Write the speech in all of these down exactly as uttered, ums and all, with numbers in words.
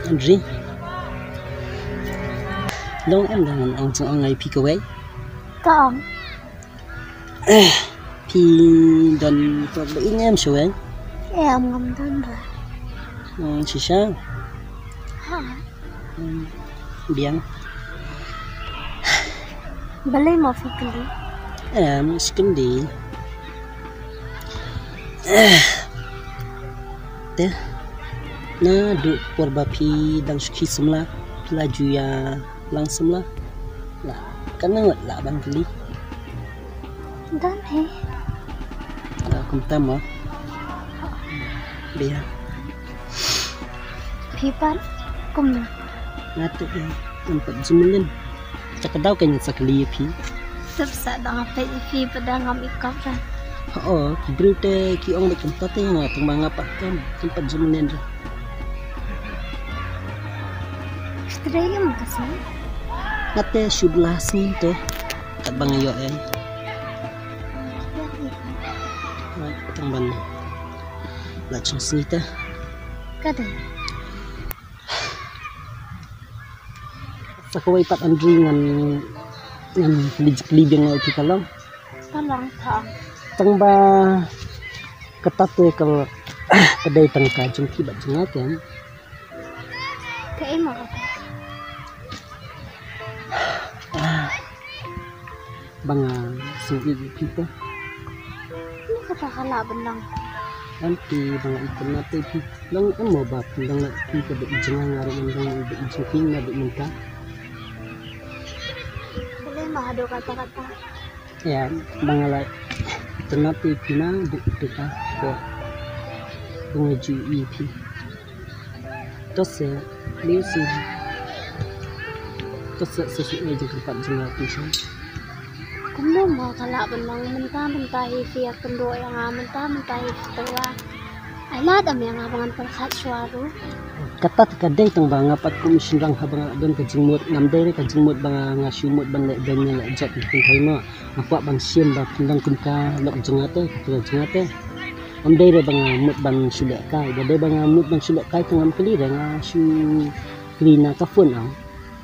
Andri. Long em dang ong jong ong ai phi kawei. Ka ong. Phi don pok ba in em shawei. Em ngam don ba. Hmm, shisha. Ha. Hmm, biang. Balei mo phi kylli? Em, shi kylli. Te, naduh por ba phi dang shu khie samla, phi la ju ïa lang samla. La, kan nang lah ban kylli. Dang he. La, kumta mo. Biang. Phi pat kumno? Nga te ïa, ngam pat jumlin. Te ka daw ka ngi sa kylli ïa phi. Tip sa dang peit ïa phi pat dang ngam ikop ra. Ho, ki briew te ki ong ba kumta te nga tang ba nga pat kam, kam pat jumlin ra. Straight em ka sa. Nga te shu bla sngi te. Kat ba nga ïoh ïa. Ïa, ïa. Nga tang ban. La chung sngi te. Ka dei. Sa kawei pat Andri ngan, ngan kylli, kylli biang ïa phi ka long. Ka long tang. Tang ba kata te ka, ka dei tang ka jong phi bad jong nga kan. Kaei mo kata? Ah. Ba nga sngewsih ïa phi te. Ni kata ka lah ban long. Em phi ba nga itynnat ïa phi. Long em mo ba phi long la phi ka ba i jong nga ruh ngan long i ba i jong phi na ba mynta. Balei ma haduh katta katta. Ïa, ba nga la itynnat ïa phi na ba mynta ko. Ba nga ju ïohi ïa phi. To sa, liu sa. To sa, sa shu ai jingkyrpad jong nga phi sha. Kumno mo ka lah ban long mynta mynta hi phi ïa kynduh ïa nga, mynta mynta hi phi tyrwa. Ai lad em ïa nga ba ngan pyrkhat shuwa ruh. Kata te ka dei tang ba nga pat kum shynrang haba nga don ka jingmut, ngam dei re ka jingmut ba nga, nga shu mut ban leh beiñ leh jot ki kynthei mo. Nga kwah ban shim ba phin long kum ka lok jong nga te, ka kynthei jong nga te. Ngam dei re ba nga mut ban shu lehkai, da dei ba nga mut ban shu lehkai te ngam kylli re, nga shu kylli na ka phone ong.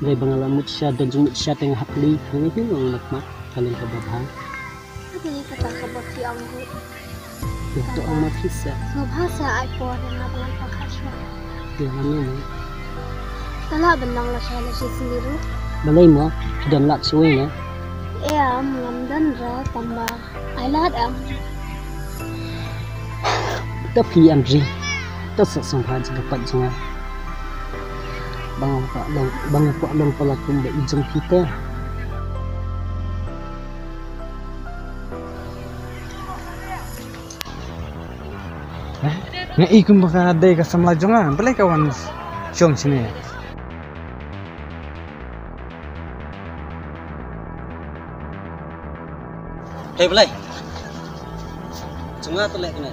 Dei ba nga la mut sha, don jingmut sha te nga hap kylli, nga kylli ong mak mak, ka long kaba bha. Ka dei kata kaba phi ong ruh. Ïa to ong ma phi sa. Sngewbha sa ai por ïa nga ba ngan pyrkhat shuwa. Ïa nga ne mo. Ka lah ban long la sha la shi sngi ruh. Balei mo, don lad shuwa ne? Ïa, ngam don re tang ba ai lad em. Te phi Andri, te sa sngewbha jingkyrpad jong nga. Ba nga kwah long, ba nga kwah long pala kum ba i jong phi te. Eh, nga i kumba ka dei ka samla jong nga, balei ka wan shong shane? Hei, balei? Jong nga te leh kane.